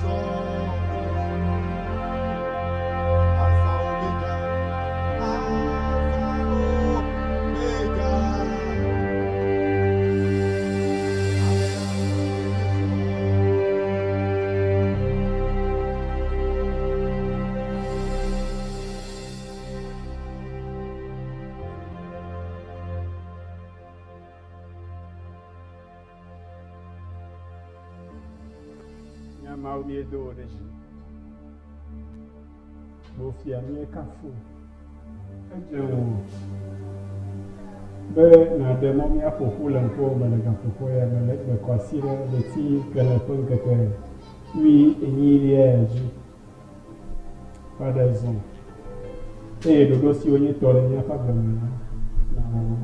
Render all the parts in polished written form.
Alpha Omega, Alpha Omega. Mía Mawu míedo wò ɖe dzi. Wò fia míekafu. Edze ŋuwò be nàɖe mɔ míaƒo ƒu le ŋkuwò me le gaƒoƒo ya me le egbe kwasiɖa ɣleti kene ƒe ŋkeke wui enyilia ya dzi va ɖe zɔ eye ɖoɖo siwo nye tɔ le míaƒe agbe me la nawɔ wo.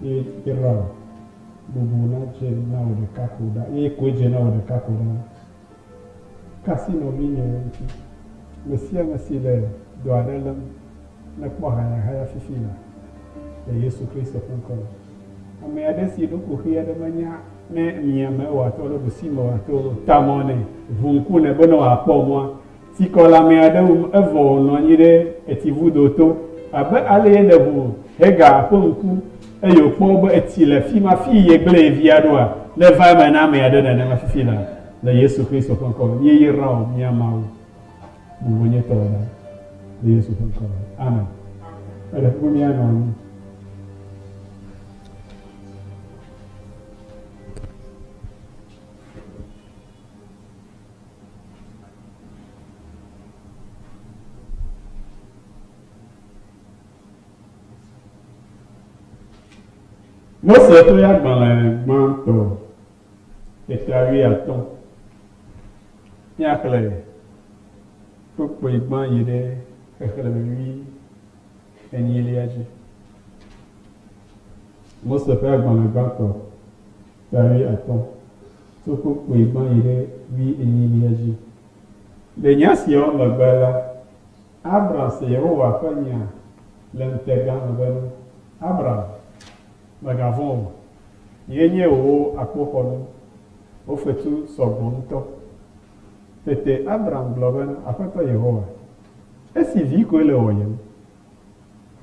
Míeyra wò. Bubu nadze na wò ɖeka ko ɖa, eye koe dze na wò ɖeka ko ɖa. Ka asi nɔvinyewo ŋuti. Ame sia ame si le dɔ aɖe lém, nekpɔ hayahaya fifi la, le Yesu Kristo ƒe ŋkɔ me. Ame aɖe si ɖo kuxi aɖe menya ne mia me wòato alo ɖusi me wòato ta mɔ nɛ, ʋu ŋku nɛ bene wòakpɔ mɔa. Tsikɔ le ame aɖe wum evɔ wònɔ anyi ɖe etsivudo to abe ale ye nèʋu Hagar ƒe ŋku eye wòkpɔ be etsi le afi ma fi yegblẽ ye via ɖoa, neva eme na ame aɖe nenema fifi la, le Yesu Kristo ƒe ŋkɔ me. Míeyra wò, mía Mawu. Bubu nye tɔwò ɖa, le Yesu ƒe ŋkɔ me. Amen. Eɖe kuku míanɔ anyi. Mose ƒe agbalẽ gbãtɔ eta wuiatɔ̃. Míaxlẽ kpukpui gbã yi ɖe xexlẽme wui enyilia dzi. Mose ƒe agbalẽ gbãtɔ ta wuiatɔ̃ tso kpukpui gbã yi ɖe wuienyilia dzi. Le nya siawo megbe la, Abram se Yehowa ƒe nya le ŋutega me bena, Abram, mègavɔ̃ o, nyee nye wò akpoxɔnu, wò fetu sɔ gbɔ ŋutɔ. Tete Abram gblɔ bena, Aƒetɔ Yehowa, esi vi koe le wɔyem,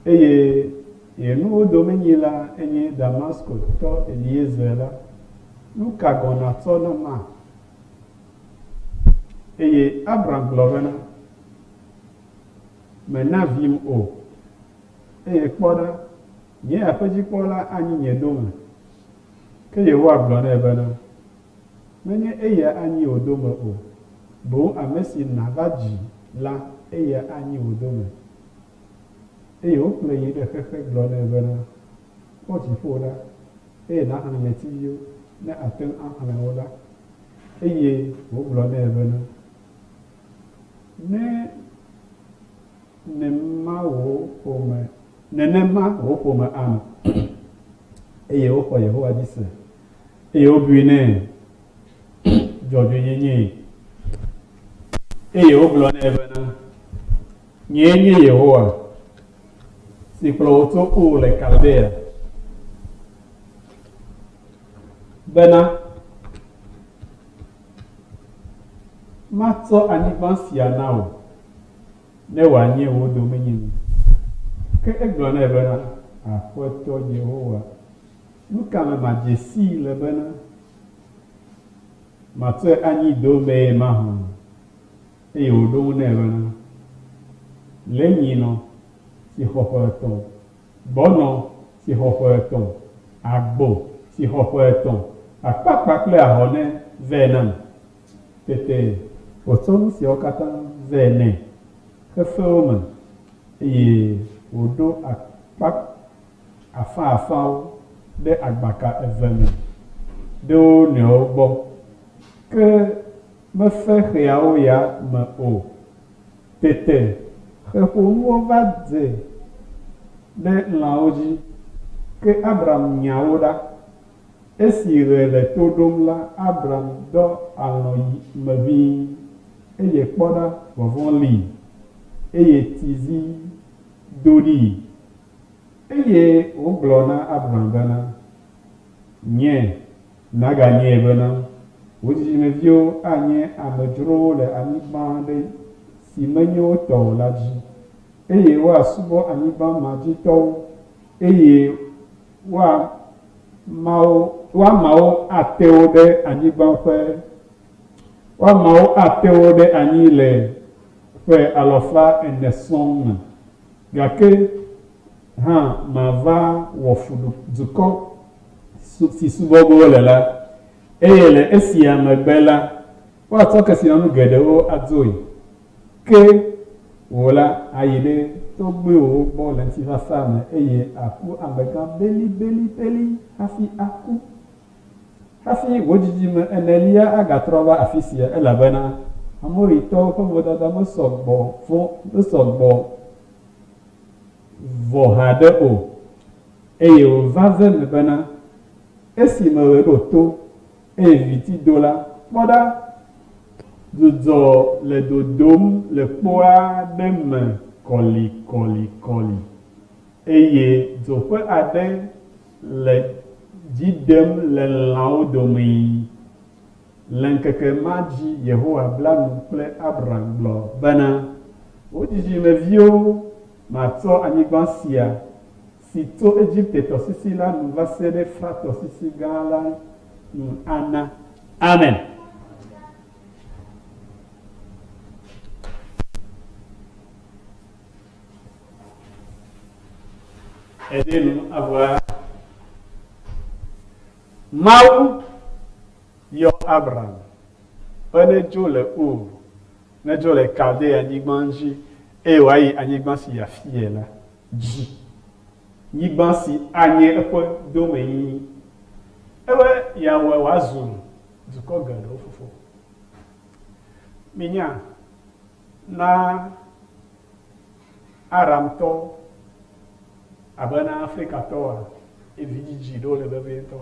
eye nye nuwo domenyila enye Damaskotɔ Eliezer la, nu ka gɔ̃ nàtsɔ nama? Eye Abram gblɔ bena, Mèna vim o, eye kpɔ ɖa, nye aƒedzikpɔla anyi nye dome. Ke Yehowa gblɔ nɛ bena, Menye eya anyi wò dome o, boŋ ame si nàva dzi la, eya anyi wò dome. Eye wokplɔe yi ɖe xexe gblɔ nɛ bena, Kpɔ dziƒo ɖa, eye nàxlẽ ɣletiviwo, ne àte ŋu axlẽ wo ɖa. Eye wògblɔ nɛ bena, Ne nema wò ƒome, nenema wò ƒome anɔ. Eye woxɔ Yehowa dzi se, eye wobui nɛ dzɔdzɔenyenyee. Eye wogblɔ nɛ bena, Nyee nye Yehowa, si kplɔ wò tso Ur le Kaldea, bena matsɔ anyigba sia na wò, ne wòanye wò domenyinu. Ke egblɔ nɛ bena, Aƒetɔ Yehowa, nu ka me madze sii le bena, matsɔe anyi domee mahã? Eye wòɖo ŋu nɛ bena, Lé nyinɔ, si xɔ ƒe etɔ̃, gbɔnɔ, si xɔ ƒe etɔ̃, agbo, si xɔ ƒe etɔ̃, akpakpa kple ahɔnɛ vɛ nam. Tete wòtsɔ nu siawo katã vɛ nɛ xefe wo me, eye wòɖo akpa afãafãwo ɖe agbaka eve me ɖe wo nɔewo gbɔ. Ke mefe xeawo ya me o. Tete xeƒonuwo va dze ɖe lãwo dzi, ke Abram nya wo ɖa. Esi ɣe le to ɖom la, Abram dɔ alɔ̃ yi me ʋĩi, eye kpɔ ɖa, vɔvɔ̃ lii, eye tsizi do ɖii. Eye wògblɔ na Abram bena, Nye, nàganyae bena, Wò dzidzimeviwo anye amedzrowo le anyigba aɖe si menye wo tɔ o la dzi, eye woasubɔ anyigba ma dzi tɔwo, eye woama wo, woama wo ate wo ɖe anyigba ƒe, woama wo ate wo ɖe anyi le ƒe alafa ene sɔŋ me. Gake hã mava wɔ fu dukɔ si subɔ ge wole la, eye le esia megbe la, woatsɔ kesinɔnu geɖewo adzoe. Ke wò la, àyi ɖe tɔgbuiwòwo gbɔ le ŋutifafa me, eye àku amegã belibelibeli hafi aku. Hafi wò dzidzime enelia agatrɔ va afi sia, elabena Amoritɔwo ƒe vodada mesɔ gbɔ mesɔ gbɔ vɔ haɖe o. Eye wòva ve eme bena, esime ɣe ɖo to, eye viviti do la, kpɔ ɖa, dzudzɔ le dodom le kpo aɖe me kɔlikɔlikɔli, eye dzoƒe aɖe le dzi dem le lãwo domee. Le ŋkeke ma dzi Yehowa bla nu kple Abram gblɔ bena, Wò dzidzimeviwo matsɔ anyigba sia, si tso Egipte-tɔsisi la nu va se ɖe Frat-tɔsisi gã la nu ana. Amen. Aidez-nous à voir. Mawu yɔ Abraham be nedzo le Ur, nedzo le Kaldea-nyigba dzi eye wòayi anyigba si yeafia la dzi, nyigba si anye eƒe domenyinyi. Ebe yeawɔe wòazu dukɔ geɖewo fofo. Minya, na Aramtɔwo abe na Afrikatɔwoa, vidzidzi ɖewo le vevie ŋutɔ.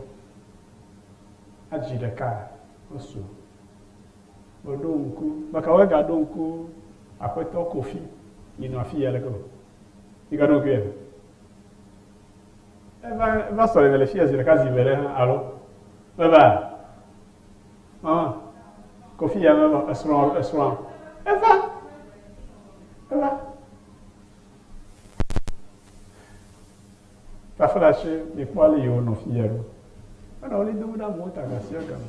Adzi ɖeka mesu o. Meɖo ŋku, mekawoe gaɖo ŋku aƒetɔ Kofi yi nɔ afi ya leke o. Migaɖo ŋkuia? Eva eva sɔleme le fiya zi ɖeka zi eve ɖe hã alo meva? Mama, Kofi ya meva esrɔ̃ esrɔ̃a. Eva eva. Taflatse mikpɔ ale yi wonɔ fiya ɖo. Enɔ ɣli dom ɖe amewo ta gasiagame.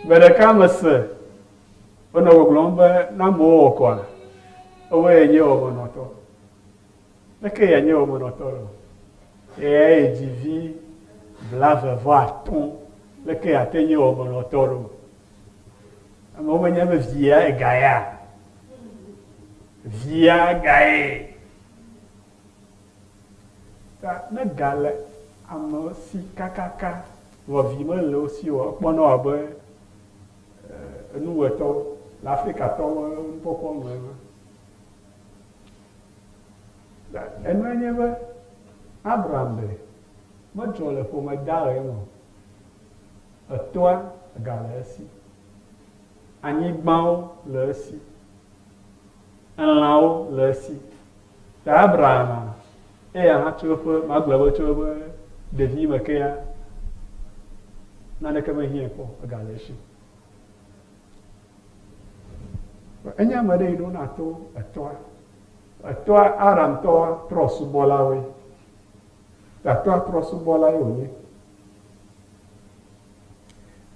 Gbe ɖeka mese wonɔ gbɔgblɔm be ne amewo wɔ kɔa, wobe yenye wɔmenɔtɔ. Leke yeanye wɔmenɔtɔ ɖo? Eyae dzi vi 35, leke yeate nye wɔmenɔtɔ ɖo? Amewo menya be via egaya. Via gae. Ta ne ga le ame si kakaka vɔ vi mele wo si o, ekpɔna wo abe enuwɔetɔwo le Afrikatɔwo ƒe nukpɔkpɔ nu ene. Enue nye be Abraham ɖe medzɔ le ƒome dahe me o. Etɔa ga le esi, anyigbawo le esi, elãwo le esi. Ta Abraham eya hã tso eƒe, magblɔ be tso eƒe ɖevime kea, naneke mehiãe kpɔ o, ega le esi. Enye ame ɖe yi ɖona to etɔa. Etɔa Aramtɔa trɔ̃subɔlawoe. Tatɔa trɔ̃subɔlae wònye.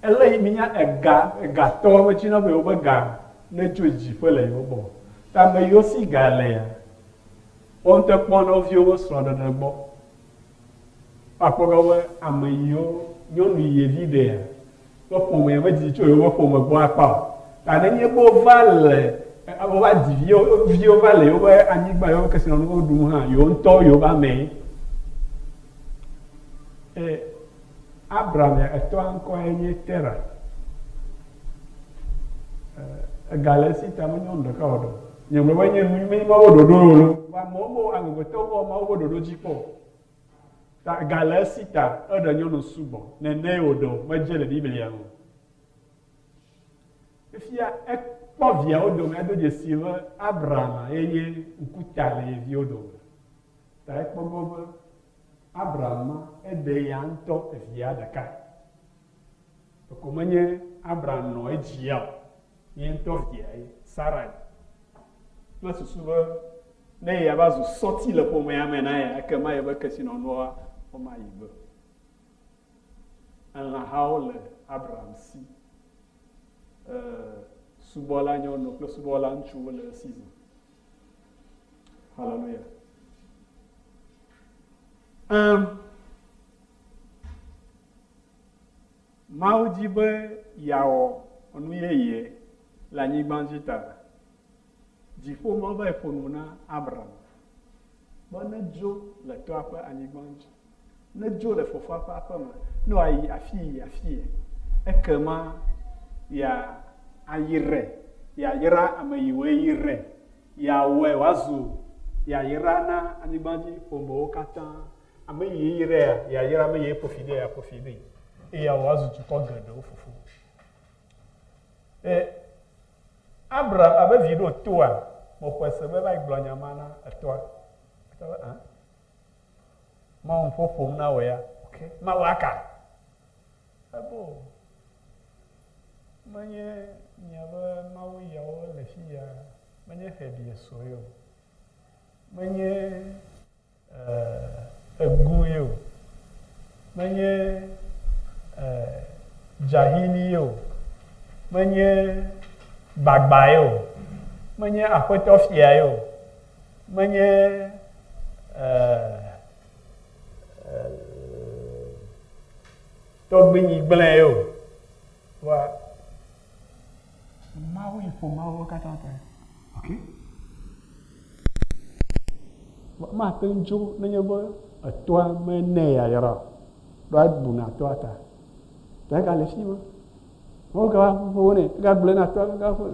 Ele yi minya ega egatɔwo metsina be yewoƒe ga netso dziƒe le yewo gbɔ. Ta ame yiwo si ga lea, woawo ŋutɔ kpɔna wo viwo ƒe srɔ̃ɖeɖe gbɔ. Woakpɔ gbɔ be ame yiwo nyɔnu yi yevi ɖea ƒe ƒomea medidi tso yewoƒe ƒome gbɔ akpa o. Ta nenye be wova le wova dzi viwo viwo va le yewoƒe anyigba yewoƒe kesinɔnuwo ɖum hã, yewo ŋutɔ yewoƒe amee. E Abram ya etɔa ŋkɔe nye Tera. Ega le esi ta menye nyɔnu ɖeka o ɖo. Nye gblɔ be nye menye Mawu ƒe ɖoɖo o lo. Vɔ amewo mewɔ amegbetɔwo mewɔ Mawu ƒe ɖoɖo dzi kpɔ o. Ta ega le esi ta eɖe nyɔnu sugbɔ. Nenee wòɖe o, medze le Biblia me o. Fifia ekpɔ viawo dome edo dzesi be Abraham ye nye ŋkuta le ye viwo dome. Ta ekpɔ gbɔ be Abram ma eɖe ya ŋutɔ evia ɖeka. Ɖeko menye Abram nɔ edzia o, ye ŋutɔ viae, Sarai. Kple susu be ne yeava zu sɔti le ƒomea me na ya, ekema yeƒe kesinɔnua womayi gbe o. Elãhawo le Abram si. E, subɔla nyɔnu kple subɔla ŋutsuwo le esi zã. Hallelujah. Um, Mawu di be yeawɔ nu yeye le anyigba dzi ta. Dziƒo Mawu va yi ƒo nu na Abram be nedzo le tɔa ƒe anyigba dzi, nedzo le fofoa ƒe aƒe me, ne wòayi afi yi afi yi, ekema yeayrae, yeayra ame yiwoe yrae, yeawɔe wòazu yayra na anyigba dzi ƒomewo katã. Ame yi yraea, yeayra ame yi ƒo fi dee, yeaƒo fi dee, eye yeawɔ wòazu dukɔ geɖewo fofo. E, Abraham abe vi ɖo toa, mexɔe se be va yi gblɔ nya ma na etɔa. Etɔ be, ã, Mawu ƒo ƒom na wò ya. Ok, Mawu aka. Ebe o, menye miaƒe Mawu yawo le fi ya, menye xevi sue o. Menye Egu ye o, menye dzahili ye o, menye gbagba ye o, menye aƒetɔ fia ye o, menye tɔgbuinyigblẽ ye o. Vɔa Mawu yi ƒo mawuwo katã ta. Ok. Mate ŋu tso nenye be etɔa mene yayra o. Ɖo ebuna tɔa ta. Ta egale fi ma. Wogava ƒoƒo nɛ, egagblɔe na tɔa, gava ƒo.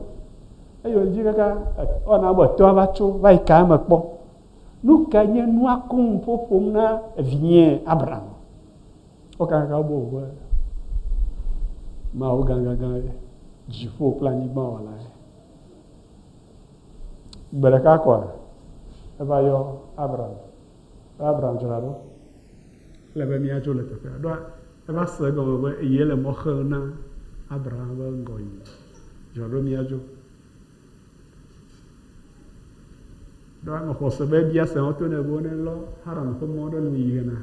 Eye wòdzi kaka ewɔna be tɔa va tso va yi ka eme kpɔ. Nu kae nye nua koŋ ƒoƒom na vinye Abraham? Wokaka wo be Mawu gãgãgã ye, dziƒo kple anyigba wɔla ye. Gbe ɖeka kɔa, eva yɔ Abram. Abram dzra ɖo. Ele be míadzo le teƒea. Ɖoa eva se egɔme be ye le mɔ xem na Abraham ƒe ŋgɔyiyi. Dzra ɖo míadzo. Ɖoa mexɔ se be ebia se woto nɛ be wonelɔ Haran ƒe mɔ ɖe nu yi ɣena.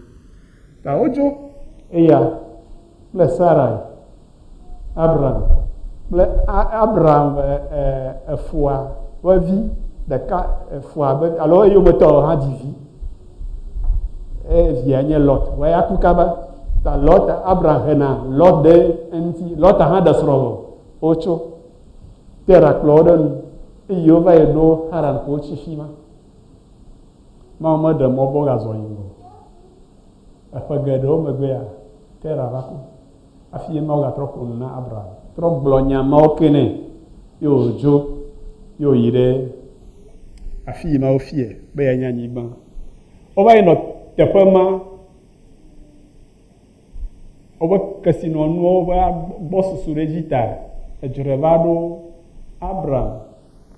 Ta wodzo eya kple Sarai, Abram kple Abram efoa ƒe vi ɖeka, efoa be alo eyometɔ hã dzi vi. Eye via nye Lot. Vɔ eya ku kaba. Ta Lot, Abram hena Lot ɖe eŋuti. Lot hã ɖe srɔ̃ vɔ. Wotso. Tera kplɔ wo ɖe nu eye wova yi ɖo Haran ko wotsi fi ma. Mawu meɖe mɔ be wogazɔ yi ŋgɔ o. Eƒe geɖewo megbea, Tera va ku. Hafi ye Mawu gatrɔ ƒo nu na Abraham, trɔ gblɔ nya mawo ke nɛ ye wòdzo ye wòyi ɖe afi yi Mawu fiae be yeanye anyigba. Wova yi nɔ teƒe ma. Woƒe kesinɔnuwo ƒe agbɔsusu ɖe edzi ta, edzre va ɖo Abram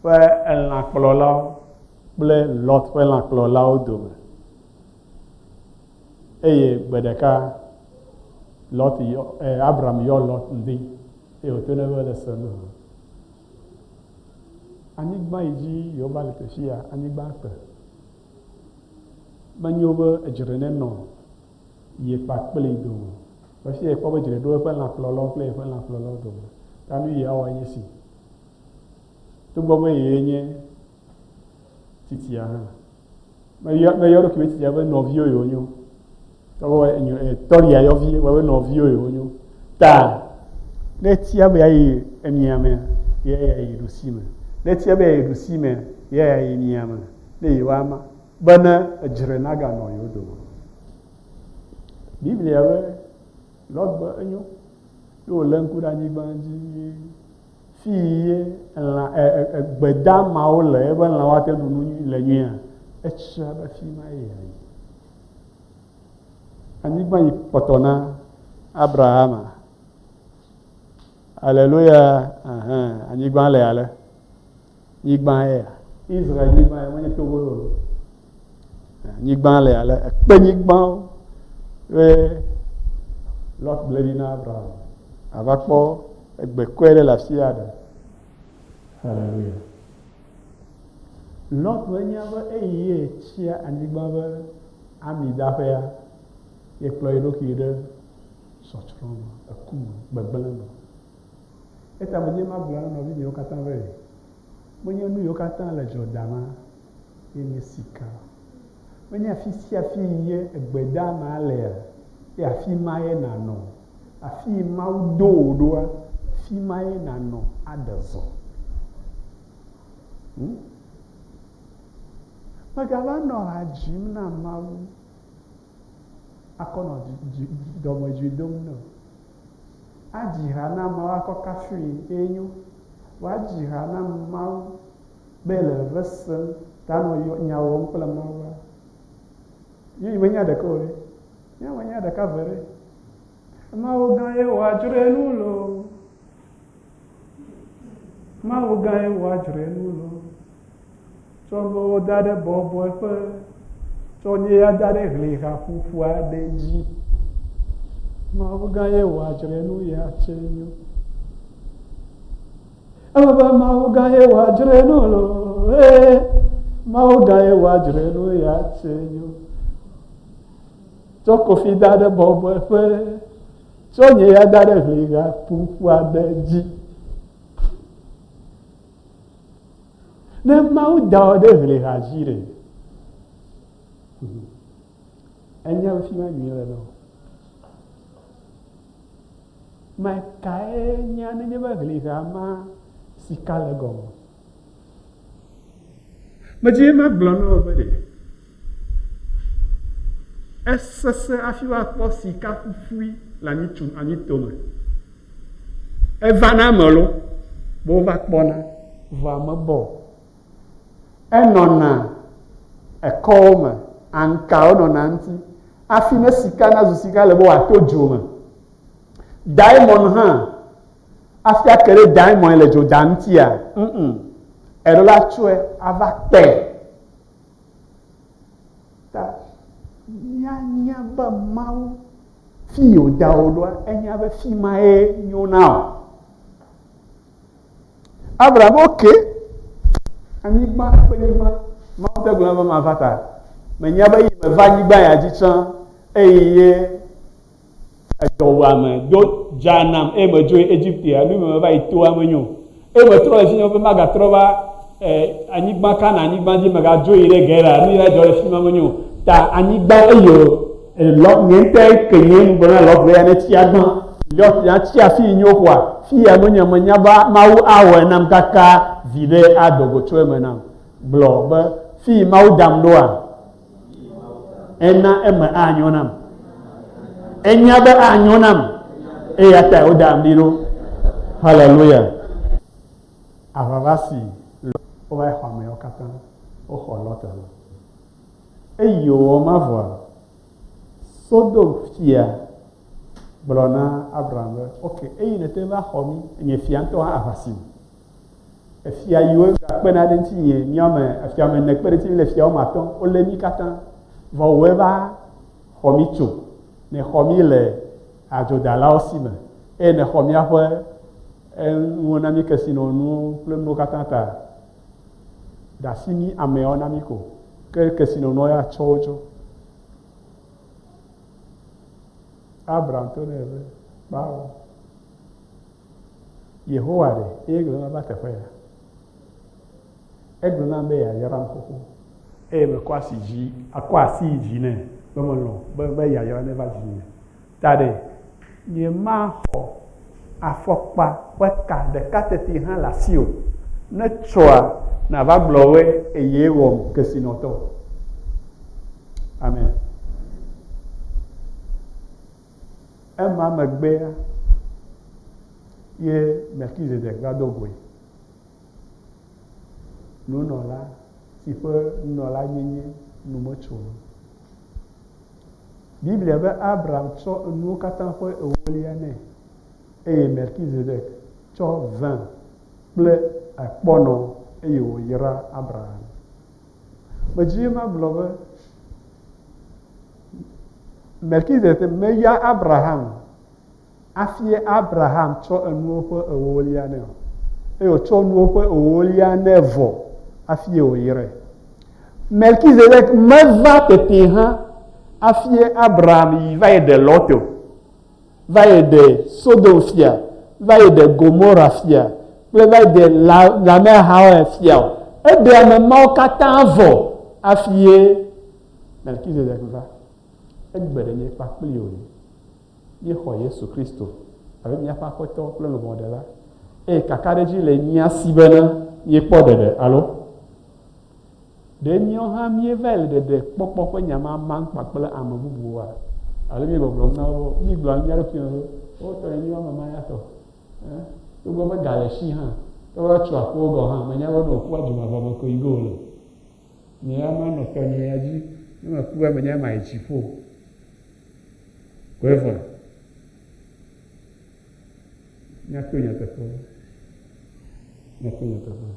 ƒe elãkplɔlawo kple Lot ƒe lãkplɔlawo dome. Eye gbe ɖeka Lot yɔ, eh, Abram yɔ Lot ŋdi eye wòto nɛ be le se nu hã. Anyigba yi dzi yewova le teƒea, anyigba kpe. Menyo be edzre nenɔ ye kpakplii dome. Ƒe sia ekpɔ be dzre ɖo eƒe lãkplɔlawo kple yeƒe lãkplɔlawo dome. Ta nu yi awɔ enye si. Togbɔ be yee nye titia hã, meyɔ meyɔ eɖokui be titia be nɔviwo yewo nyo. Togbɔ be enyo e tɔɖia yɔvi be be nɔviwo yewo nyo. Ta ne etia be yeayi emia mea, ye yeayi ɖusi me. Ne etia be yeayi ɖusi mea, ye yeayi mia me. Ne yewoama bene edzre naganɔ yewo dome. Biblia be Lot be enyo ye wòlé ŋku ɖe anyigba dzi nyuie. Fi ye elã e, e, e, gbedamawo le ebe lãwo ate ɖu nu nyui le nyuia, etsia be fi ma ye yeayi. Anyigba yi kpɔtɔ na Abrahama. Aleluya. Ahan, anyigba le ale. Nyigba ye. Israel nyigba ye, menye Togo ye o. Anyigba le ale ekpenyigbawo ye Lot gblẽ ɖi na Abraham. Ava kpɔ egbe kɔe ɖe le afi aɖe. Hallelujah. Lot menya be eyi ye tsia anyigba be amidaƒea, ye kplɔ ye ɖokui ɖe tsɔtsrɔ̃ me, eku me, gbegblẽ me. Eta medze magblɔ na nɔvinyewo katã be menye nu yiwo katã le dzɔ dama ye nye sika. Menye afi sia afi ye egbe dama lea, ye afi ma ye nànɔ. Afi yi Mawu do wò ɖoa, fi ma ye nànɔ aɖe zɔ. Hmm? Megava nɔ ha dzim na Mawu akɔ nɔ dɔmedzoe dom nɛ o. Adzi ha na Mawu akɔ kafui eye nyo. Woadzi ha na Mawu be le veve sem ta nɔ nya wɔm kple Mawua. Nye menya ɖeka o ɖe. Nye menya ɖeka ve ɖe. Mawu gã ye wòadzre nu lo. Mawu gã ye wòadzre nu lo. Tsɔ mewo da ɖe bɔbɔeƒe. Tsɔ nye ya da ɖe ʋliha ƒuƒu aɖe dzi. Mawu gã ye wòadzre nu ya tse nyo. Eme be Mawu gã ye wòadzre nu lo. Ee, Mawu gã ye wòadzre nu ya tse nyo. Tsɔ kofi da ɖe bɔbɔeƒe. Tsɔ nye ya da ɖe ʋliha ƒuƒu aɖe dzi. Ne Mawu da wò ɖe ʋliha dzi ɖe, enya be fi ma nyui le na wò. Mekae nya nenye be ʋliha ma sika le egɔme? Medzi be magblɔ na wò be ɖe esesẽ hafi woakpɔ sika ƒuƒui le anyitsu anyitome. Evana eme lo be wova kpɔna vɔa mebɔ o. Enɔna ekɔwo me, aŋkawo nɔna eŋuti hafi ne sika nazu sika ele be wòato dzo me. Diamond hã hafi ake ɖe diamond le dzo da ŋutia, ŋ eɖo la tsɔe ava kpe. Ta míanya be Mawu fi yi wòda wò ɖoa, enya be fi ma ye nyo na wò. Abraham oke anyigba eƒe nyigba Mawu te gblɔ be mava ta. Menya be yi meva anyigba ya dzi tsã eye ye edɔwuame do dza nam eye medzo yi Egiptea, nu me meva yi toa menyo. Eye metrɔ le fi be magatrɔ va eh, anyigba Kana anyigba dzi megadzo yi ɖe Gera, nu yi la dzɔ le fi ma menyo. Ta anyigba eyo lɔ nye ŋutɔ ke nye nu gblɔ na lɔ be ya ne tsi agbã. Lɔ ya tsi afi yi nyo koa, fi ya menye menya be Mawu awɔe nam kaka viɖe ado go tso eme nam. Gblɔ be fi yi Mawu dam ɖoa, Ena eme anyo nam. Enya be anyo nam. Eya ta wodam ɖi ɖo. Hallelujah. Aʋava si wova xɔ ameawo katã. Woxɔ Lot hã. Eyi wòwɔ ma vɔa, Sodom fia gblɔ na Abraham be, ok, eyi nète va xɔ mí, nye fia ŋutɔ hã aʋa si. Efia yiwo gakpena ɖe ŋutinye, mía ame, efia ame ene kpe ɖe ŋutinye le fia woame atɔ̃, wolé mí katã. Vɔ wòe va xɔ mí tso. Nèxɔ mí le adzodalawo si me, eye nèxɔ míaƒe nuwo na mí, kesinɔnuwo kple nuwo katã ta. Ɖe asi mí ameawo na mí ko, ke kesinɔnuwo ya tsɔ wo tso. Abraham to nɛ be, Kpao. Yehowa ɖe, eye gblɔ nam va teƒe ya. Egblɔ nam be yeayram xoxo. Eye mekɔ asi dzi, akɔ asi yi dzi nɛ be melɔ̃ be be yayra neva dzinye. Ta ɖe, nyemaxɔ afɔkpa ƒe ka ɖeka teti hã le asiwò. Ne tsɔa, nàva gblɔ be eye wɔm kesinɔtɔ. Amen. Ema megbea ye Melkizedek va do goe, nunɔla si ƒe nunɔlanyenye nu metso o. Biblia be Abram tsɔ enuwo katã ƒe ewolia nɛ eye Melkizedek tsɔ vin kple akpɔnɔ eye wòyra Abraham. Medzi magblɔ be. Melkizedek meya Abraham hafi Abraham tsɔ enuwo ƒe ewolia nɛ o. Eye wòtsɔ nuwo ƒe ewolia nɛ vɔ hafi wòyrae. Melkizedek meva tete hã hafi Abraham yi va yi ɖe Lot o, va yi ɖe Sodom fia, va yi ɖe Gomora fia, kple va yi ɖe Lamehawo fia o. Eɖe ame mawo katã vɔ hafi Melkizedek va. Egbe ɖe nye kpakpli o. Míexɔ Yesu Kristo abe míaƒe Aƒetɔ kple Luʋɔɖela, eye kakaɖedzi le mía si bena míekpɔ ɖeɖe, alo? Ɖe míawo hã míevae le ɖeɖekpɔkpɔ ƒe nya ma mam kpakple ame bubuwoa? Alo míegbɔgblɔm na wo be, mígblɔa mía ɖokui me be, O, tɔnye nyo ame ma ya tɔ. Ẽ, togbɔ be ga le esi hã, togbɔ be etso aƒewo gɔ̃ hã, menya be ne wòkua dzomavɔ me ko yi ge wòle o. Nye ya manɔ tɔnye ya dzi, ne mekua menya mayi dziƒo. Koe vɔa? Míato nyateƒe. Míato nyateƒe.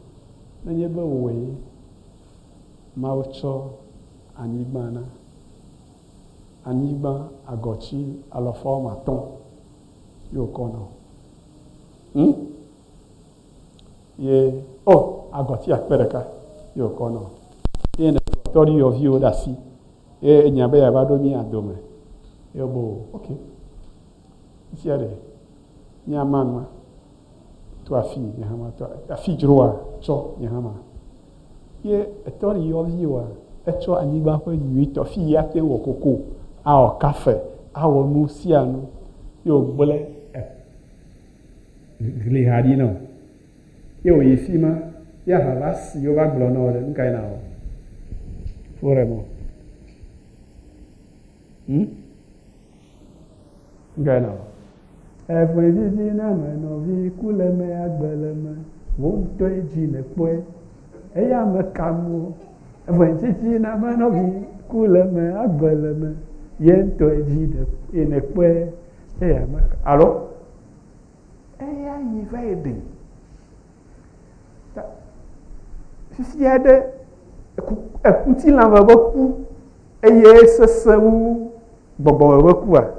Nenye be wòe Mawu tsɔ anyigba na, anyigba agɔtsi alɔfa woame atɔ̃ ye wòkɔ na wò. Hm? Ye, oh, agɔtsi akpe ɖeka ye wòkɔ na wò. Ye nèkplɔ tɔɖiyɔviwo ɖe asi Ye enya be yeava ɖo mía dome. Ye wòbe o, ok. Fifia ɖe, míama nua. To afi, nye hã mato afi dzroa, tsɔ, nye hã ma. Ye etɔ li yɔ viwòa, etsɔ anyigba ƒe nyuitɔ, fi yi ate wɔ koko, awɔ kafe, awɔ nu sia nu. Ye wògblẽ gli ha ɖi nɔ. Ye wòyi fi ma, ye aha va si wova gblɔ na wò ɖe, nu kae nàwɔ? Fo ɖe mɔ. Hm? Nu kae nàwɔ? Eʋe vivi na ame nɔvi, ku le eme, agbe le eme, wò ŋutɔe dzi nèkpɔe. Eya me ka mo. Eʋe vivi na ame nɔvi, ku le eme, agbe le eme, ye ŋutɔe dzi nèkpɔe. Eya me ka alo? Eya yi va yi ɖe. Ta fifia ɖe eku ŋutilãme be ku eye sesẽ wu gbɔgbɔme be kua,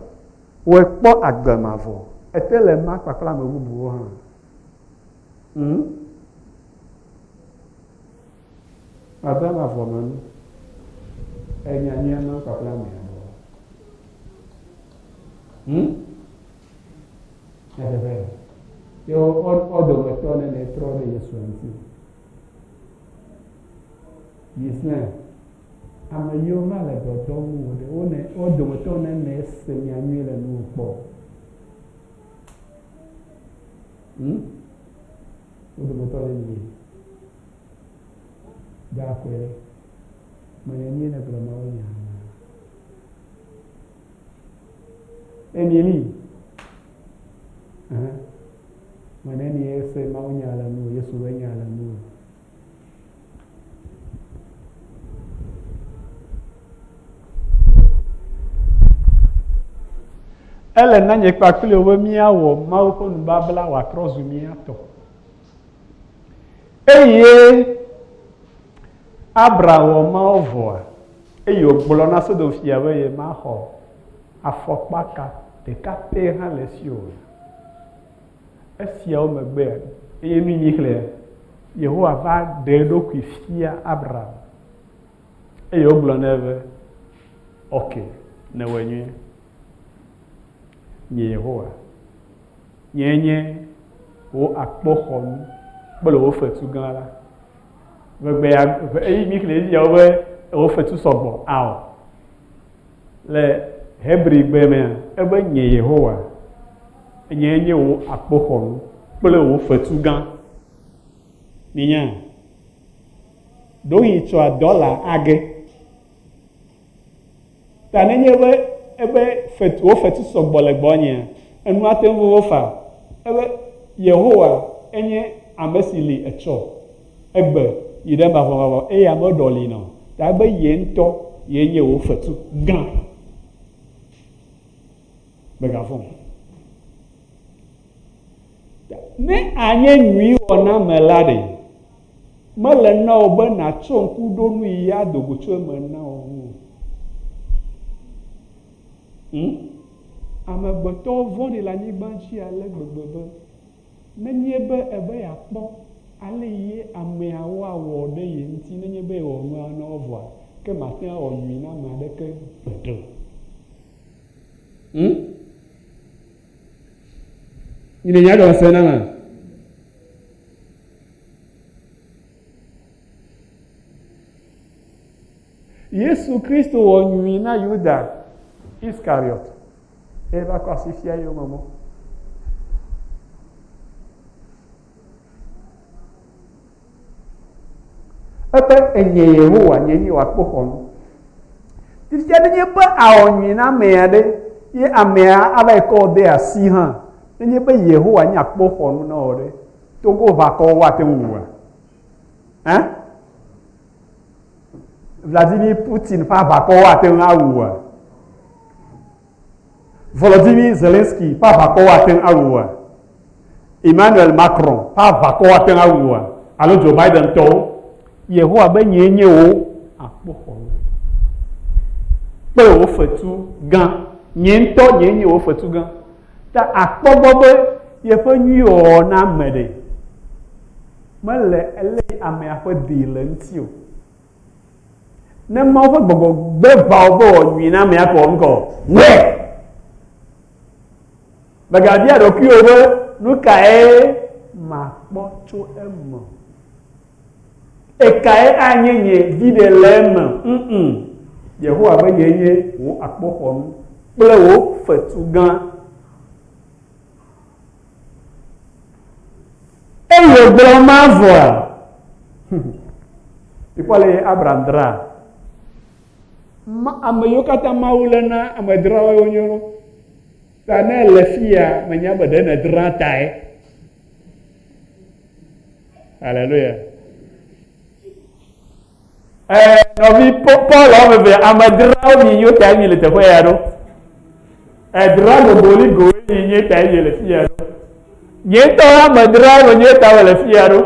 wòe kpɔ agbe mavɔ. Ete le ma kpakple ame bubuwo hã. Hm? Agbe mavɔ me nu. Enya nyuia ma kpakple ame aɖewo. Hm? Nyateƒe. Ye wo dometɔ nene trɔ ɖe Yesu ŋuti. Ghislain, ame yiwo va le dɔdɔm wò ɖe, wo ne, wo dometɔ nene se nya nyui le nuwò kpɔ. Hm? Wo dometɔ nenie? Ɖe akɔe ɖe. Menenie negblɔ Mawu nya. Emily. Ɛhɛn. Menenie se Mawu nya le nuwò, Yesu be nya le nuwò. Ele na nye kpakple wò be míawɔ Mawu ƒe nubabla wòatrɔ zu mía tɔ. Eye Abram wɔ Mawu vɔa, eye wògblɔ na Sodom fia be yemaxɔ afɔkpaka ɖeka pɛ hã le esi o. Esiawo megbea, eye nu míexlẽa, Yehowa va ɖe eɖokui fia Abram eye wògblɔ nɛ be, Ok, nèwɔe nyuie. Nye Yehowa, nyee nye wò akpoxɔnu kple wò fetu gã la. Ʋegbea, eye míexlẽ esiawo be wò fetu sɔgbɔ. Ao. Le Hebrigbe mea, ebe nye Yehowa, nyee nye wò akpoxɔnu kple wò fetu gã. Minya? Ɖewohĩ tsɔa dɔla age. Ta nenye be ebe fetu, wò fetu sɔgbɔ le gbɔnyea, enu ate ŋu vovo faa. Ebe Yehowa enye ame si li etsɔ, egbe, yi ɖe mavɔmavɔ eye ame ɖɔli nɔ. Ta ebe ye ŋutɔ ye nye wò fetu gã. Mègavɔ̃ o. Ne anye nyuiwɔname la ɖe, mele na wò be nàtsɔ ŋku ɖo nu yi ado go tso eme na wò ŋu o. Hm? Amegbetɔwo vɔ̃ɖi le anyigba dzi ale gbegbe be, nenye be ebe yeakpɔ ale ye ameawo awɔ ɖe ye ŋuti nenye be yewɔ nua na wo vɔa, ke mate ŋu awɔ nyui na ame aɖeke gbeɖe o. Hm? Nyine nya gɔme se na ma. Yesu Kristo wɔ nyui na Yuda Iskariot eye va kɔ asi fia yome mɔ. Ebe enye Yehowa nye nye wòakpoxɔnu. Fifia nenye be awɔ nyui na amea ɖe ye amea ava yi kɔ de asi hã, nenye be Yehowa nye akpoxɔnu na wò ɖe, Togo ʋakɔwo woate ŋu wua? Ẽ? Vladimir Putin ƒe aʋakɔwo ate ŋu awua? Volodymyr Zelensky ƒe aʋakɔwo ate ŋu awua? Emmanuel Macron ƒe aʋakɔwo ate ŋu awua? Alo Joe Biden tɔwo? Yehowa be nyee nye wò akpoxɔnu kple wò fetu gã. Nye ŋutɔ nyee nye wò fetu gã. Ta akpɔ gbɔ be yeƒe nyuiwɔwɔ na ame ɖe mele ele amea ƒe dee le ŋuti o. Ne Mawu ƒe gbɔgbɔ gbe ʋã wò be wɔ nyui na amea ko ŋkɔ, wɔe! Mègabia ɖokuiwò be nu kae makpɔ tso eme o. Ekae anye nye viɖe le eme? Mm-mm. Yehowa be nyee nye wò akpoxɔnu kple wò fetu gã. Eye wògblɔ ma vɔa, mikpɔ ale Abraham dra. Ma, ame yiwo katã Mawu lé na ame drawoe wonye lo. Ta ne ele fiya, menya be ɖe nèdra tae. Hallelujah. Eh, nɔvi Paul wɔme eve ame drawo mi nyo ta mi le teƒe ya ɖo. Edra gogoligo mi nye ta mi le fi ya ɖo. Nye ŋutɔ ame drawo me nye ta le fi ya ɖo.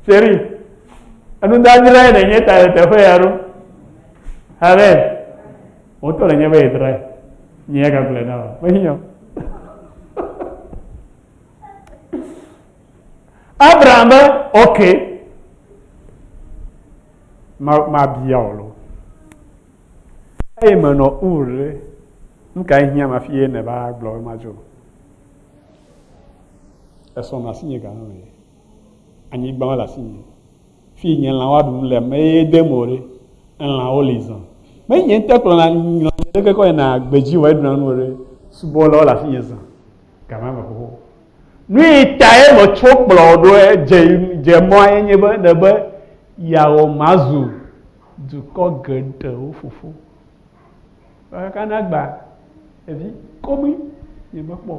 Chéri, enudadra ne nye ta le teƒe ya ɖo. Amen. Wotɔ le nye be yedrae. Nye gagblɔe na wo. Mehiã. Abraham be, ok, ma mabia wò lo. Eye menɔ Ur ɖe, nu kae hiãm hafi ye nèva gblɔ be madzo? Esɔ nɔ asinye ga hã le. Anyigba mele asinye. Fi nye lãwo aɖu nu le mee dem o ɖe. Elãwo li zã. Menye ŋutɔ kplɔna lã nye ɖeke kɔ yina gbedzi wɔ eɖuna nu o ɖe. Subɔlawo le asinye zã. Gama me xoxo. Nu yi tae metso kplɔ wò ɖo dze dze mɔa ye nye be nèbe yeawɔ mazu dukɔ geɖewo fofo. Kaka na gba evi komi nye mekpɔ.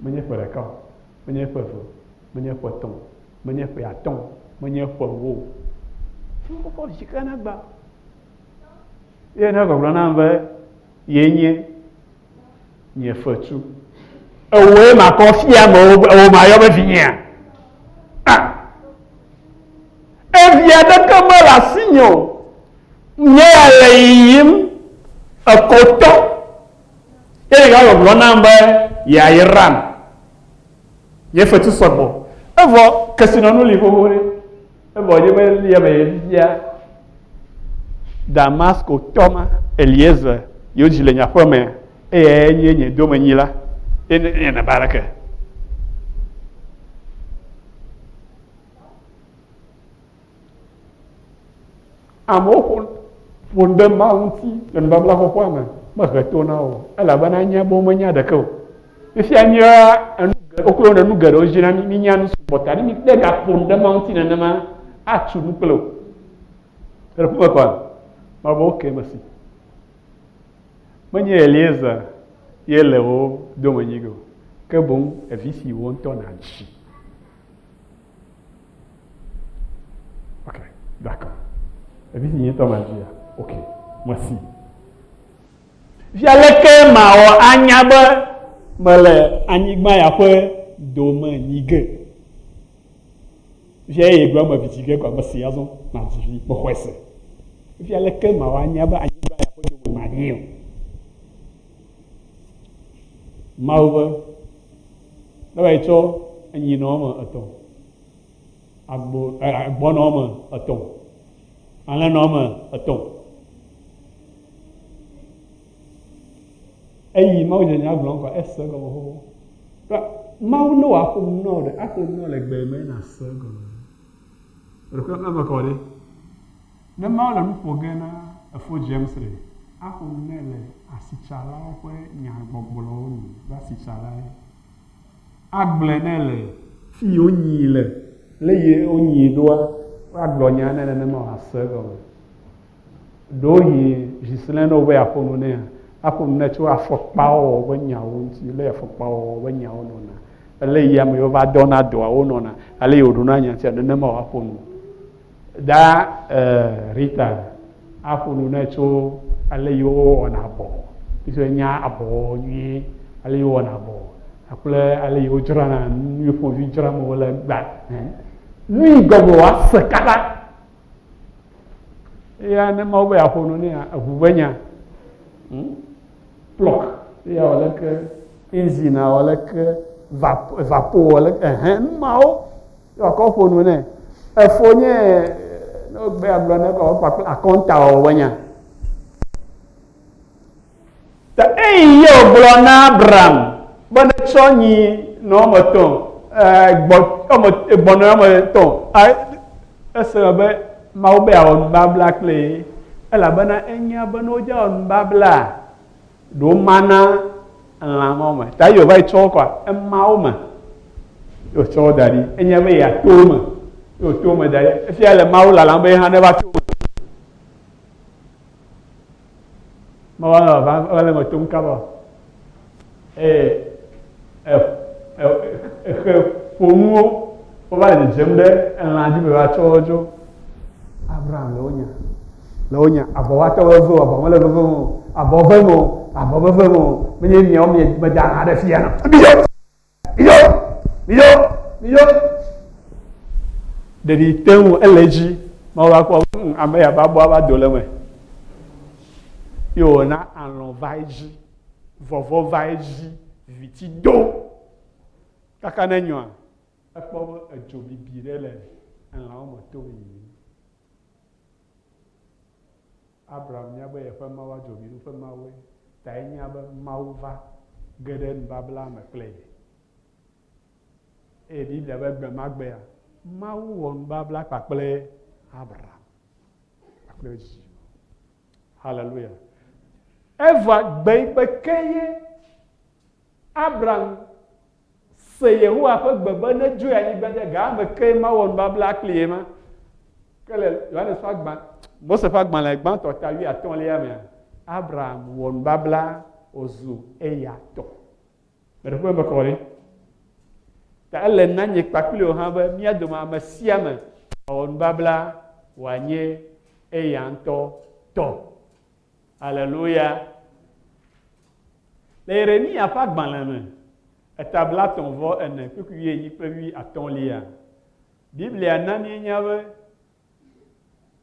Menye ƒe ɖeka o, menye ƒe eve o, menye ƒe etɔ̃ o, menye ƒe atɔ̃ o, menye ƒe ewo o. Fofo vi kaka na gba. Ye ne gbɔgblɔ nam be yenye nye fetu. Ewòe makɔ fia amewo be ewò mayɔ be vinyea? Ah! Evi aɖeke mele asinye o. Nye ya le yiyim ekotɔ. Eye gagblɔ nam be yeayram. Nye fetu sɔgbɔ. Evɔ kesinɔnu li xoxo ɖe. Evɔ nye be lia me fifia Damasko tɔ ma Eliezer yewo dzi le nye aƒe me eyae nye nye domenyila. Eye ne ba ɖeke. Amewo ƒo ƒo nu ɖe Mawu ŋuti le nubabla xoxoa me, mehe to na wo o, elabena enya be womenya ɖeke o. Fifia míea enu woklo ɖe nu geɖewo dzi na mí, mínya nu sugbɔ ta ne míkpe gaƒo nu ɖe Mawu ŋuti nenema, atu nu kple o. Le ƒu me kɔa, Mawu be ok mesi. Menye Eliezer ye le wo domenyi ge o, ke boŋ evi si wò ŋutɔ nàdzi. Ok, d'accord. Evi si nye ŋutɔ madzia? Ok, mesi. Fia leke mawɔ anya be mele anyigba ya ƒe dome nyi ge? Fia eye gblɔ me vidzi ge kɔ mesi azɔ madzi vi mexɔe se. Fia leke mawɔ anya be anyigba ya ƒe dome manyi o? Mawu be, Ne va yi tsɔ enyinɔ wɔme etɔ, agbo, agbɔnɔ wɔme etɔ, alẽnɔ wɔme etɔ. Eyi Mawu dze nya gblɔm kɔa, ese egɔme xoxo. Kpa Mawu ne wòaƒo nu na wò ɖe, aƒo nu na wò le gbe me nàse egɔme. Eɖokui eme kɔ ɖe. Ne Mawu le nu ƒo ge na efo James ɖe, aƒo nu nɛ le asitsalawo ƒe nyagbɔgblɔwo nu be asitsalae. Agblɔe nɛ le fi yi wonyii le, le yi wonyii ɖoa, woagblɔ nya nɛ nenema wòase egɔme. Ɖewohĩ Ghislain ne wòbe yeaƒo nu nɛa, aƒo nu nɛ tso afɔkpawɔwɔ ƒe nyawo ŋuti, le afɔkpawɔwɔ ƒe nyawo nɔna, ale yi ame yiwo va dɔna dɔa wonɔna, ale yi wòɖona nya ŋutia, nenema wòaƒo nu. Da e, Rita aƒo nu nɛ tso ale yi wowɔna abɔ, fifi enya abɔwɔwɔ nyuie, ale yi wowɔna abɔ kple ale yi wodzrana nu yi ƒomevi dzram wole gba. Nu yi gɔme wòase kaba. Eya ne Mawu be yeaƒo nu nɛa, eʋu ƒe nya. Hmm? Plɔk, eya wɔ leke, engine wɔ leke, vapo wɔ leke, ɛhɛn, nu mawo ye wòakɔ ƒo nu nɛ. Efo nye ne wogbe agblɔ ne kɔ kpakple akɔnta wɔwɔ ƒe nya. Ta eyi ye wògblɔ na Abram be netsɔ nyi nɔ wɔme etɔ̃, gbɔ wɔme gbɔnɔ wɔme etɔ̃. Ese me be Mawu be yeawɔ nubabla kple ye elabena enya be ne wodze awɔ nubabla ɖe womana lã ma me. Ta eyi wòva yi tsɔ wo kɔa, ema wo me. Ye wòtsɔ wo da ɖi. Enya be yeato wo me. Ye wòto wo me da ɖi. Efia le Mawu lalam be ye hã neva to wo me. Mawu anɔ vava eva le eme tom kaba o. Eye exe ƒonuwo wova le dzedzem ɖe elã dzi be woatsɔ wo dzo. Abraham le wo nya. Le wo nya. Avɔ va tɔ veve o, avɔ mele veve o, avɔ vem o, avɔ veve o. Menye miawo mie meda lã ɖe fia na. Miyo! Miyo! Miyo! Miyo! Ɖeɖi te ŋu ele edzi. Mawu va kpɔ be ame ya va bɔ ava do le eme. Ye wòna alɔ̃ va edzi, vɔvɔ̃ va edzi, viviti do. Kaka ne nyɔa, ekpɔ be edzo bibi ɖe le elãwo me tom yiyim. Abraham nya be yeƒe Mawu adzobiɖu ƒe Mawue, ta enya be Mawu va ge ɖe nubabla me kple ye. Eye Biblia be gbe ma gbea, Mawu wɔ nubabla kpakple Abraham kpakple dzidzime. Haleluya. Eva gbe yi gbe ke ye Abraham se Yehowa ƒe gbe be nedzo yi anyigba dzi, ga me ke Mawu wɔ nubabla kpli ye ma. Ke le Yohanes ƒe agba, Mose ƒe agbalẽ gbãtɔ ta wuiatɔ̃lia mea, Abraham wɔ nubabla wòzu eya tɔ. Meɖe ƒe mekɔ ɖe. Ta ele na nye kpakpli wò hã be mía dome ame sia ame awɔ nubabla wòanye eya ŋutɔ tɔ. Aleluya. Le Yeremiya ƒe agbalẽ me, eta blatɔ̃ vɔ ene kpukpui wuienyi kple wuiatɔ̃lia, Biblia na míenya be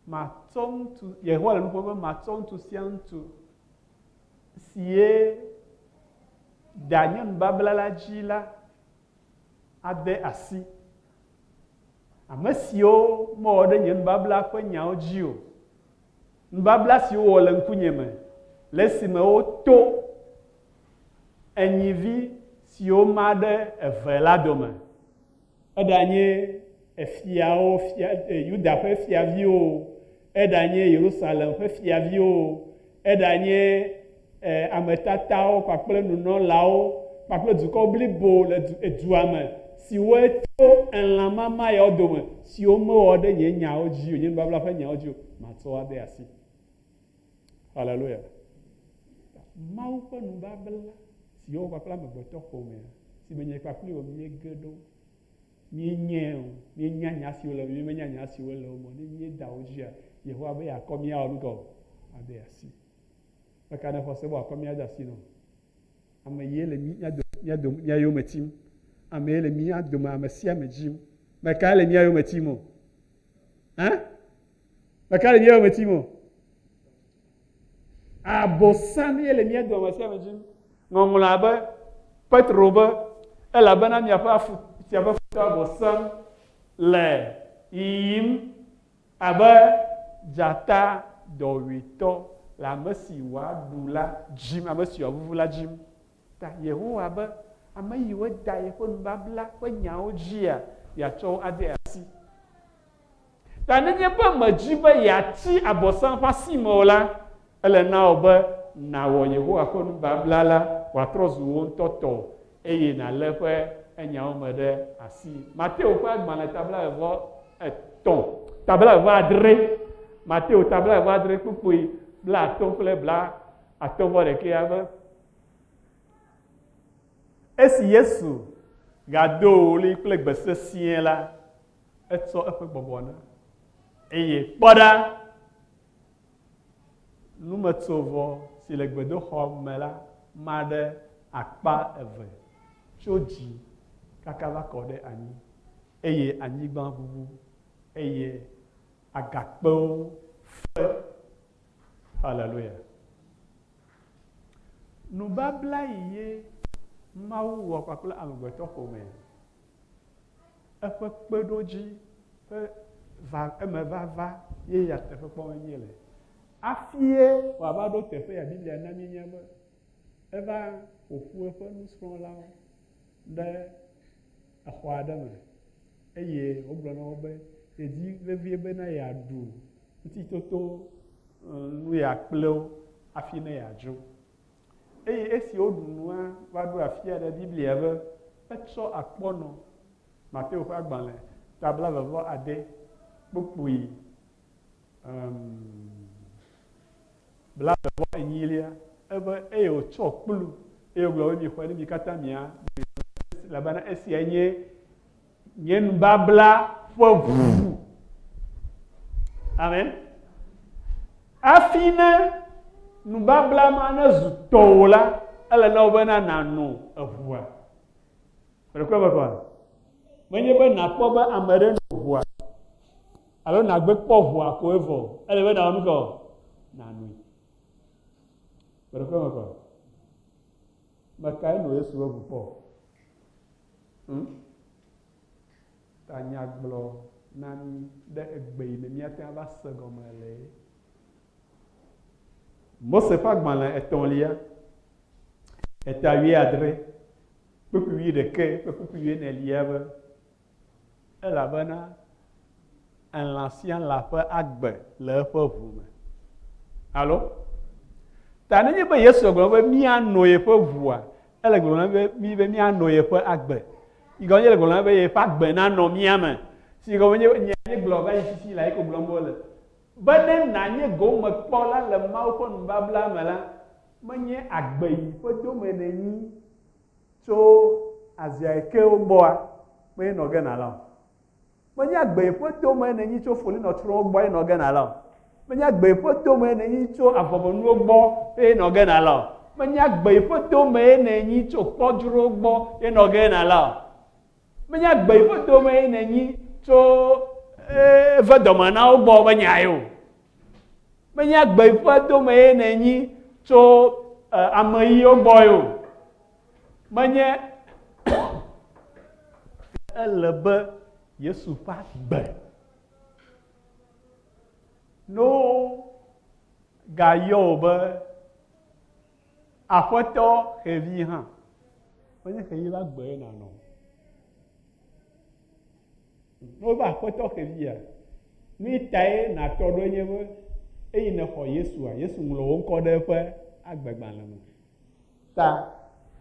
matsɔ ŋutsu, Yehowa le nu ƒom be matsɔ ŋutsu sia ŋutsu sie da nye nubabla la dzi la ade asi. Ame siwo mewɔ ɖe nye nubabla ƒe nyawo dzi o, nubabla si wowɔ le ŋkunye me le esime woto enyivi siwo ma ɖe eve la dome, eɖanye efiawo, fia, Yuda ƒe fiaviwo, eɖanye Yerusalem ƒe fiaviwo, eɖanye e, ame tatawo kpakple nunɔlawo kpakple dukɔ blibo le du, dua me, siwoe to elã mama yawo dome, siwo mewɔ ɖe nye nyawo dzi o, nye nubabla ƒe nyawo dzi o, matsɔ wo ade asi. Haleluya. Mawu ƒe nubabla si wowɔ kpakple amegbetɔ ƒomea, si me nye kpakple wò míege ɖo, míenyae o, míenya nya siwo le eme, mímenya nya siwo le wo me o. Ne míeda wo dzia, Yehowa be yeakɔ míawɔ nu ka o? Ade asi. Meka ɖe xɔse be wòakɔ mía de asi nɔ. Ame ye le mía dome, mía dome, mía yome tim. Ame ye le mía dome, ame sia ame dzim. Meka le mía yome tim o? Hã? Meka le mía yome tim o? Abosam ye le mía dome ame sia ame dzim. Ŋɔŋlɔ abe. Petro be, Elabena miaƒe afu, miaƒe futɔ Abosam le yiyim abe dzata dɔwuitɔ le ame si wòaɖu la dzim, ame si wòavuvu la dzim. Ta Yehowa be, ame yiwo da yeƒe nubabla ƒe nyawo dzia, yeatsɔ wo ade asi. Ta nenye be mèdi be yeatsi Abosam ƒe asi me o la, ele na wò be nàwɔ Yehowa ƒe nubabla la wòatrɔ zu wò ŋutɔ tɔ eye nàlé eƒe nyawo me ɖe asi. Mateo ƒe agbalẽ ta blaeve-vɔ-etɔ̃, ta blaeve-vɔ-adre, Mateo ta blaeve-vɔ-adre kpukpui blaatɔ̃ kple blaatɔ̃-vɔ-ɖekɛa be, Esi Yesu gado ɣli kple gbe sesĩe la, etsɔ eƒe gbɔgbɔ na. Eye kpɔ ɖa, numetsovɔ si le gbedoxɔ me la ma ɖe akpa eve tso dzi kaka va kɔ ɖe anyi, eye anyigba ʋuʋu, eye agakpewo fe. Haleluya. Nubabla yi ye Mawu wɔ kpakple amegbetɔ ƒomea. Eƒe kpeɖodzi ƒe va emevava ye ya teƒe kpɔm míele. Afie wòava ɖo teƒe ya Biblia na míenya be eva ƒo ƒu eƒe nusrɔ̃lawo ɖe exɔ aɖe me eye wògblɔ na wo be yedi vevie bena yeaɖu ŋutitoto nu ya kple wo hafi ne yeadzo. Eye esi woɖu nua va ɖo afi aɖe, Biblia be, Etsɔ akpɔnɔ, Mateo ƒe agbalẽ, ta blaeve-vɔ-ade, kpukpui um, blaeve-vɔ-enyilia, ebe, eye wòtsɔ kplu, eye wògblɔ be, Mixɔe ne mi katã mia, elabena esiae nye nye nubabla ƒe ʋu. Amen. Hafi ne nubabla ma nezu tɔwò la, ele na wò bena nàno eʋua. Ɖekɔe me kɔa? Menye be nàkpɔ be ame ɖe no ʋua alo nàgbe kpɔ ʋua ko evɔ o. Ele be nàwɔ nu ka o? Nànoe. Ɖekɔe me kɔa? Mekae no Yesu ƒe ʋu kpɔ? Hm? Ta nya gblɔ na mí ɖe egbe yi me míate ŋu ava se gɔme le. Mose ƒe agbalẽ etɔ̃lia, eta wuiadre, kpukpui wuiɖekɛ kple kpukpui wuienelia be, Elabena elã sia lã ƒe agbe le eƒe ʋu me. Alo? Ta nenye be Yesu gblɔ be míano yeƒe ʋua, ele gblɔ na be mí be míano yeƒe agbe. Yi gɔme nye le gblɔ na be yeƒe agbe nanɔ mía me. Si gɔme nye nye gblɔ va yi fifi le ayi ko gblɔm wole. Be ne nànye gomekpɔla le Mawu ƒe nubabla me la, menye agbe yi ƒe dome nènyi tso aziaekewo gbɔa, menye nɔ ge nàla o. Menye agbe yi ƒe dome nènyi tso folinɔtsrɔ̃wo gbɔ ye nɔ ge nàla o. Menye agbe yi ƒe dome nènyi tso avɔmenuwo gbɔ ye nɔ ge nàla o. Menye agbe yi ƒe dome nènyi tso kpɔdzrowo gbɔ ye nɔ ge nàla o. Menye agbe yi ƒe dome nènyi tso eve dɔme na wo gbɔ be nyae o. Menye agbe yi ƒe dome ye nènyi tso ame ɣiwo gbɔ ye o. Menye ele be Yesu ƒe agbe no gayɔ wò be aƒetɔ xevi hã. Menye xevi ƒe agbe ye nànɔ o. Ne wova aƒetɔ xevia, nu yi tae nàtɔ ɖoe nye be eyi nèxɔ Yesua, Yesu ŋlɔ wò ŋkɔ ɖe eƒe agbegbalẽ me. Ta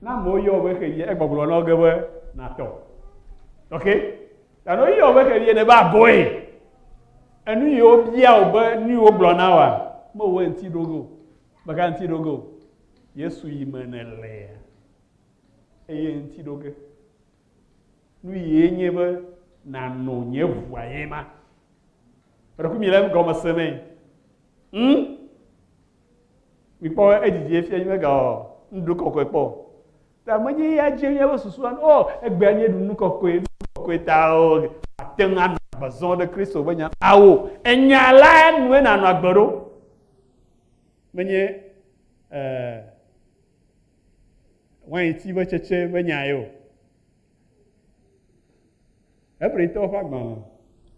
ne amewo yɔ wò be xevia, egbɔgblɔ na wo ge be nàtɔ. Ok? Ta ne woyɔ wò be xevia, nèbe agoe. Enu yi wobia wò be nu yi wogblɔ na wòa, mewɔ eŋuti ɖo ge o. Meka ŋuti ɖo ge o. Yesu yi me nèlea, eye ŋuti ɖo ge. Nu yie nye be nàno nye ʋua ye ma. Ɖeko mi le gɔme se me. Hm? Mikpɔ edzidzi fia nyi megawɔ nuɖuɖu kɔkɔe kpɔ. Ta menye ya dzi míaƒe susua o egbea míeɖu nu kɔkɔe nu kɔkɔe ta o ate ŋu anɔ agbe zɔm ɖe Kristo ƒe nya awo enya la nue nànɔ agbe ɖo. Menye ɛɛ. wainti ƒe tsetse ƒe nya ye o. Hebritɔwo ƒe agbalẽ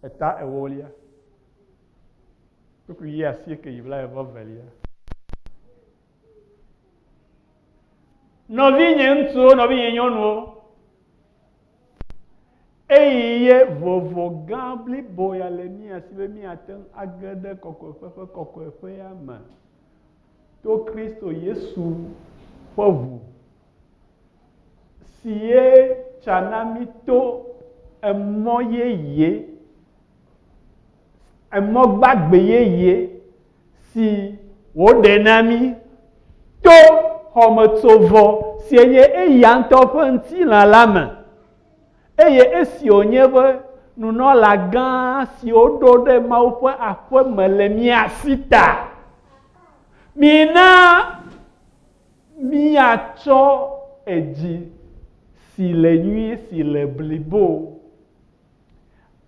eta ewolia, kpukpui wuiasieke yi blaeve-vɔ-evelia. Nɔvinye ŋutsuwo, nɔvinye nyɔnuwo, eyi ye vovo gã blibo ya le mía si be míate ŋu age ɖe kɔkɔeƒe ƒe kɔkɔeƒea me to Kristo Yesu ƒe ʋu si ye tsa na mí to emɔ yeye, emɔ gbagbe yeye si wòɖe na mí to xɔmetsovɔ si nye eya ŋutɔ ƒe ŋutilã la me. Eye esi wònye be nunɔlagã si woɖo ɖe Mawu ƒe aƒe me le mía si ta, mina míatsɔ edzi si le nyuie si le blibo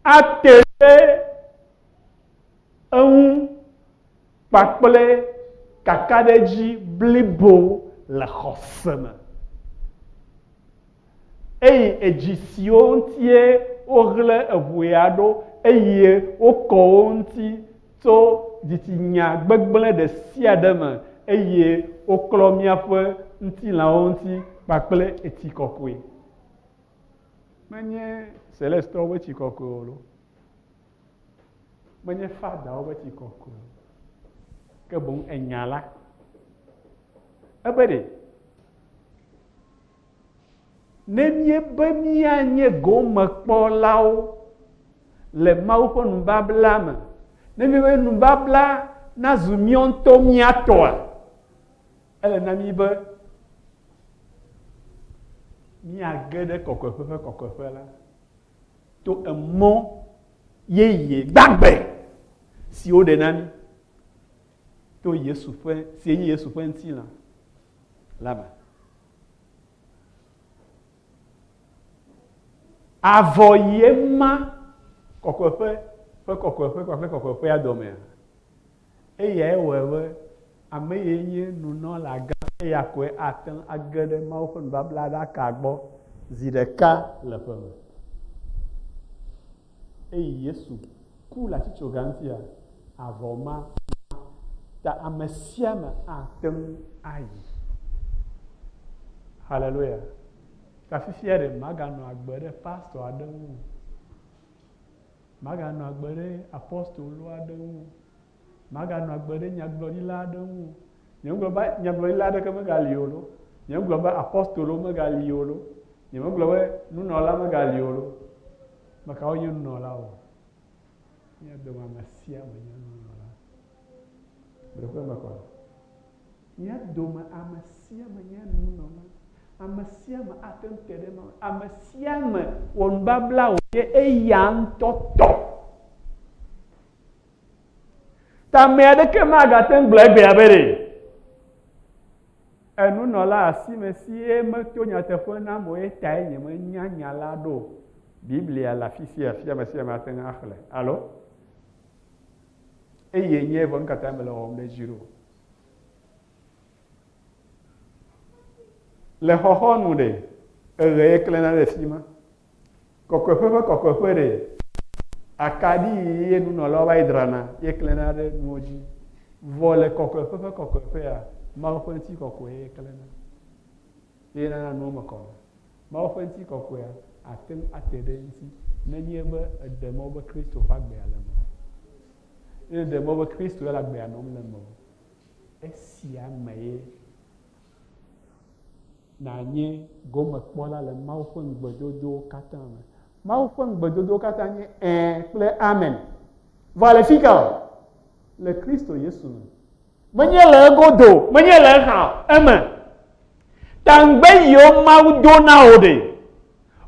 ate ɖe eŋu kpakple kakaɖedzi blibo le xɔse me. Eye edzi siwo ŋutie woɣle eŋu ya ɖo eye wokɔ wo ŋuti tso dzitsinya gbegblẽ ɖe sia ɖe me eye woklɔ míaƒe ŋutilãwo ŋuti kpakple etsi kɔkɔe. Menye Celestɔwo ƒe tsi kɔkɔe o loo. Menye fadawo ƒe tsi kɔkɔe o. Ke boŋ enya la. Ebe ɖe, ne míebe míanye gomekpɔlawo le Mawu ƒe nubabla me, ne míebe nubabla nazu míawo ŋutɔ mía tɔa, ele na mí be míage ɖe kɔkɔeƒe ƒe kɔkɔeƒe la to emɔ yeye gbagbe si woɖe na mí to Yesu ƒe si nye Yesu ƒe ŋutilã la me. Avɔ ye ma kɔkɔeƒe ƒe kɔkɔeƒe kpakple kɔkɔeƒea domea. Eyae wɔe be ame ye nye nunɔlagã eya koe ate ŋu age ɖe Mawu ƒe nubablaɖaka gbɔ zi ɖeka le ƒe me. Eyi Yesu ku le atitsoga ŋutia, avɔ ma ta ame sia ame ate ŋu ayi. Haleluya. Ta fifia ɖe maganɔ agbe ɖe pastɔ aɖe ŋu o. Maganɔ agbe ɖe apɔstolo aɖe ŋu o. Maganɔ agbe ɖe nyagblɔɖila aɖe ŋu o. Nyemegblɔ be nyagblɔɖila aɖeke megali o loo. Nyemegblɔ be apɔstolo megali o loo. Nyemegblɔ be nunɔla megali o loo. Ame kawo nye nunɔlawo? Mía dome ame sia ame nye nunɔla. Ɖeƒe me kɔa? Mía dome ame sia ame nye nunɔla. Ame sia ame ate ŋu te ɖe Mawu. Ame sia ame wɔ nubabla wònye eya ŋutɔ tɔ. Ta ame aɖeke magate ŋu gblɔ egbea be ɖe enunɔla asimesie meto nyateƒe nam o ye tae nyemenya nya la ɖo. Biblia le afi sia afi ame sia ame ate ŋu axlẽ. Alo? Eye nye vɔ nu ka tae mele wɔwɔm ɖe edzi ɖo? Le xɔxɔnu ɖe, eɣe ye klẽna ɖe fi ma. Kɔkɔeƒe ƒe kɔkɔeƒe ɖe, akaɖi ye nunɔlawo va yi drana ye klẽna ɖe nuwo dzi. Vɔ le kɔkɔeƒe ƒe kɔkɔeƒea, Mawu ƒe ŋutikɔkɔe ye klẽna. Ye nana nuwo me kɔna. Mawu ƒe ŋutikɔkɔea ate ŋu ate ɖe eŋuti nenye be eɖe mɔ be Kristo ƒe agbea le mewò. Ne eɖe mɔ be Kristo le agbea nɔm le mewò, esia me ye nànye gomekpɔla le Mawu ƒe ŋugbedodowo katã me. Mawu ƒe ŋugbedodowo katã nye ɛ̃ kple amen. Vɔ le fi ka o? Le Kristo Yesu me. Menye le egodo, menye le exa o, eme. Ta ŋugbe yiwo Mawu do na wò ɖe,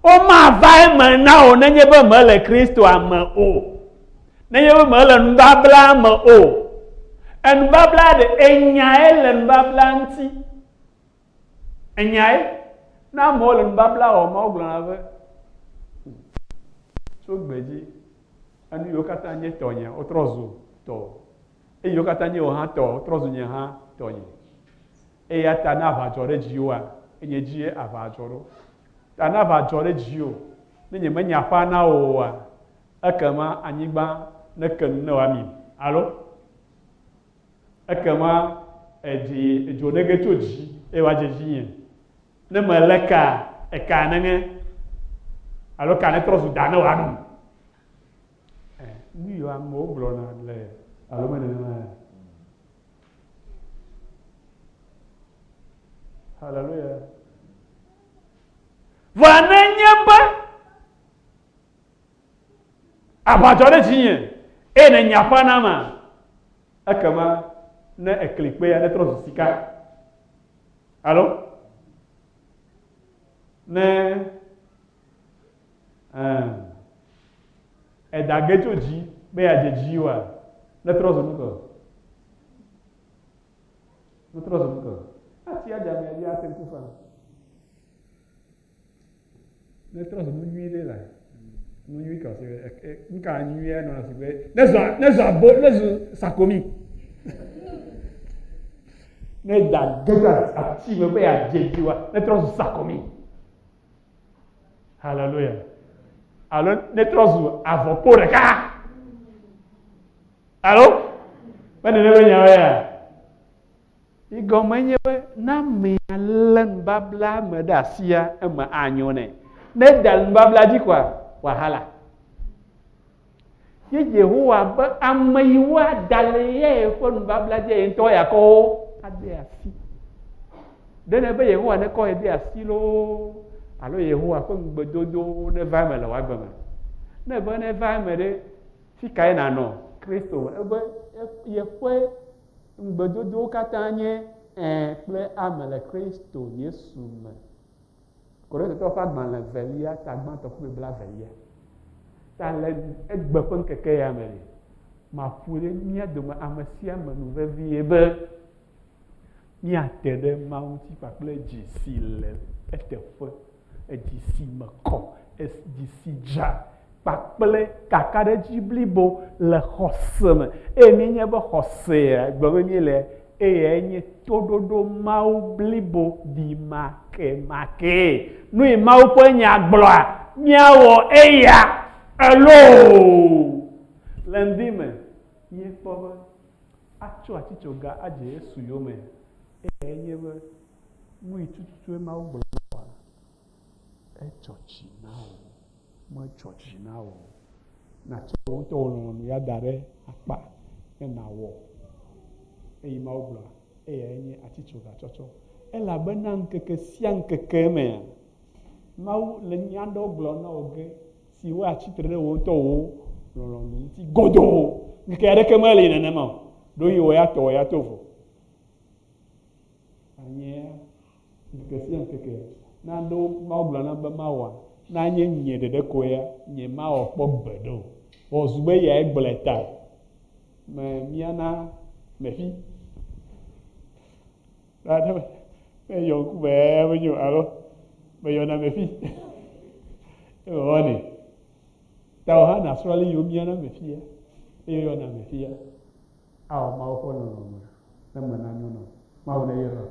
womava eme na wò nenye be mèle Kristoa me o. Nenye be mèle nubabla me o. Enubabla ɖe, enyae le nubabla ŋuti. Enyae, ne amewo le nubabla wɔm, wogblɔna be, tso gbe dzi, enu yiwo katã nye tɔnye, wotrɔ zu tɔwò. Eye yiwo katã nye wò hã tɔ, wotrɔ zu nye hã tɔnye. Eya ta ne aʋa dzɔ ɖe dziwòa, Enye dzie aʋa dzɔ ɖo. Ta ne aʋa dzɔ ɖe dziwò, ne nyemenya aƒa na wò oa, ekema anyigba neke nu ne wòami. Alo? Ekema edzi edzo nege tso dzi eye wòadze dzinye. Ne melé ka, eka neŋe. Alo ka netrɔ zu da ne wòaɖum. Nu yiwo amewo gblɔna le alo me nenema. Hallelujah. Vɔa nenye be aʋa dzɔ ɖe dzinye eye nènya aƒa nam ma, ekema ne ekli kpea netrɔ zu sika. Alo ne ɛɛ eda ge tso dzi be yeadze dziwòa, netrɔ zu nukɔ. Netrɔ zu nukɔ. Ati adze amea dzi ate ŋku faa. Netrɔ zu nu nyui ɖe la, nu nyui ka si nuka nyuia nɔna si be ne zu ne zu abo ne zu sakomi. Ne da ge tso ati me be yeadze dziwòa, netrɔ zu sakomi. Hallelujah. Alo netrɔ zu avɔkpo ɖeka. Alo be nene be nyawo ya. Yi gɔme nye be ne amea lé nubabla me ɖe asia, eme anyo nɛ. Ne eda le nubabla dzi koa, wahala. Ye Yehowa be ame yiwo ada le ye ƒe nubabla dzi ye ŋutɔ yeakɔ wo ade asi. Ɖe nèbe Yehowa nekɔ ye de asi loo alo Yehowa ƒe ŋugbedodowo neva eme le wò agbe me? Ne ebe neva eme ɖe, fi kae nànɔ? Kristo me. Ebe yeƒe ŋugbedodowo katã nye ɛ̃ kple ame le Kristo Yesu me. Korintotɔwo ƒe agbalẽ evelia ta gbãtɔ kpukpui blaevelia. Ta le egbe ƒe ŋkeke ya me ɖe, maƒoe ɖe mía dome ame sia ame nu vevie be míate ɖe Mawu ŋuti kpakple dzi si le eteƒe, edzi si me kɔ, edzi si dza kpakple kakaɖedzi blibo le xɔse me. Eye míenya be xɔsea gblɔm be míele eyae nye toɖoɖo Mawu blibo ɖimakemakee. Nu yi Mawu ƒe nya gblɔa, míawɔ eya elo. Le ŋdi me, míekpɔ be atsɔ atitsoga adze Yesu yome. Eyae nye be nu yi tututue Mawu gblɔ na wòa, edzɔ dzi na wò, medzɔ dzi na wò o. Nàtsɔ wò ŋutɔ wò lɔlɔ̃nu ya da ɖe akpa ne nàwɔ eyi Mawu gblɔa, eyae nye atitsoga tsɔtsɔ. Elabena ŋkeke sia ŋkeke mea, Mawu le nya aɖewo gblɔm na wò ge siwo atsi tre ɖe wò ŋutɔ wò lɔlɔ̃nu ŋuti godoo. Ŋkeke aɖeke meli nenema o. Ɖewohĩ wò ya tɔwò ya to vo. Anyea ŋkeke sia ŋkeke nanewo Mawu gblɔ nam be mawɔa, ne anye nye ɖeɖe ko ya, nye mawɔ kpɔ gbeɖe o. Vɔ zu be eyae gblɔe ta me miana mefi. Meyɔ ŋku be menyo alo meyɔna mefi. Ewɔnɛ. Ta wò hã nàsrɔ̃ ale yi womiana mefia eye woyɔna mefia. Awɔ Mawu ƒe lɔlɔ̃nu ne eme nanyo na wò. Mawu neyra wò.